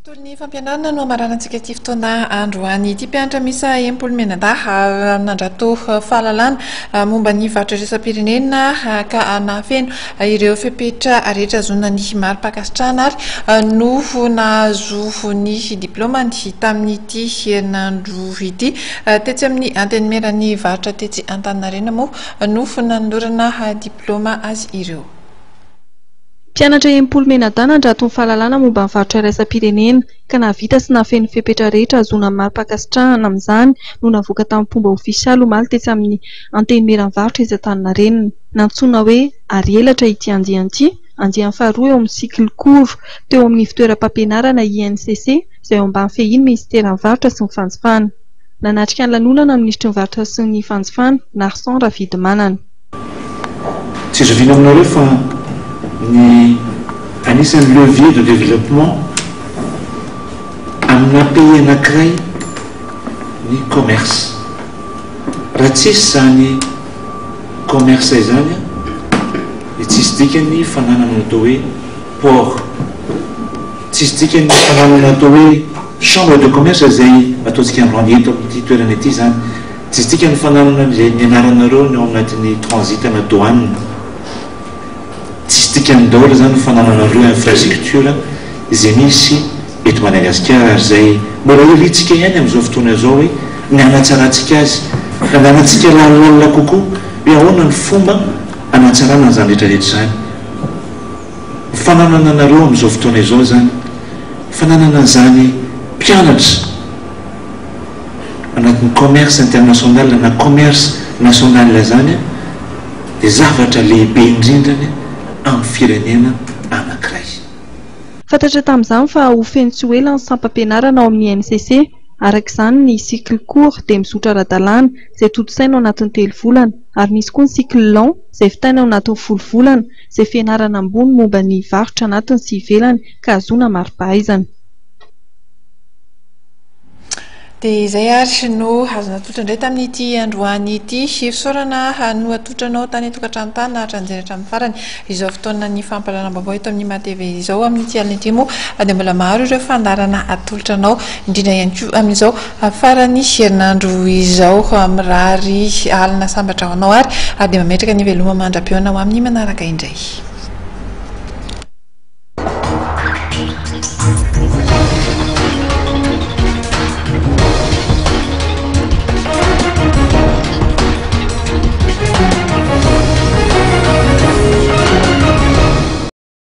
Tontolo ny fampianarana no hamaranantsika ity fotoana androany ity. Mpianatra miisa 60 mianadahy nandrato fahalalana momba ny varotra iraisam-pirenena ka nahafeno ireo fepetra rehetra ahazoana ny mari-pankasitrahana ary no nahazo ny diplaomany tamin'ity herinandro ity. Tetsy amin'ny Antenimieran'ny varotra tetsy Antaninarenina moa no nanolorana diplaoma azy ireo. Mpianatra 60 mianadahy nandrato ny fahalalana momba ny varotra iraisam-pirenena ka nahavita sy nahafeno ny fepetra rehetra ahazoana ny mari-pankasitrahana amin'izany no navoaka tamim-pomba ofisialy omaly tetsy amin'ny Antenimieran'ny varotra etsy Antaninarenina. Nantsoina hoe Arielatra ity andiany ity, andiany faharoa eo amin'ny cycle court teo amin'ny ivontoeram-pampianarana INCC izay eo ambany fehin'ny minisiteran'ny varotra sy ny fanjifana. Nanatrika ny lanonana ny minisitry ny varotra sy ny fanjifana, Narson Ravidimanana. Tsy zoviana aminareo fa ny anisan'ny levier de développement amina pays anankiray ny commerce. Raha tsisy izany commerce izany dia tsisy dikany ny fananana ny atao hoe port, tsisy dikany ny fananana atao hoe chambre de commerce izay ataontsika androany eto amin'ity toerana ity izany. Tsisy dikany ny fananana izay nianaranareo ny ao anatin'ny transit na douane. Tsisy dikany daholo izany ny fanananareo infrastructure izay misy eto Madagasikara ary izay mbola irintsika ihany amin'izao fotoana izao hoe ny hanatsarantsika azy, handehanantsika lalindalina kokoa hoe ahoana ny fomba hanatsarana an'izany rehetra rehetra izany. Ny fananana anareo amin'izao fotoana izao izany, fananana an'izany mpianatra, anatin'ny commerce international na commerce national izany dia zavatra lehibe indrindrany amin'ny firenena anankiray. Fantatra tamin'izany fa ho feno tsy ho ela ny sampam-pianarana ao amin'ny INCC. Araka izany, ny cycle court dia mizotra ara-dalàna, izay tontosaina ao anatin'ny telo volana, ary misy koa ny cycle long izay vitaina ao anatin'ny folo volana, izay fianarana ambony momba ny varotra anatiny sy ivelany ka ahazoana mari-pahaizana. Dia izay ary no azo natolotra indray tamin'ity androany ity. Fisaorana no atolotra anao tany an-tokantrano tany naharitra nijery hatramin'ny farany izao fotoanan'ny fampahalalam-baovao eto amin'ny MATV izao. Amin'ity alina ity moa dia mbola maro ireo fandaharana atolotra anao, indrindra ihany koa amin'izao faran'ny herinandro izao. Mirary alina sambatra ho anao ary dia mametraka ny veloma mandra-pihaona ho amin'ny manaraka indray.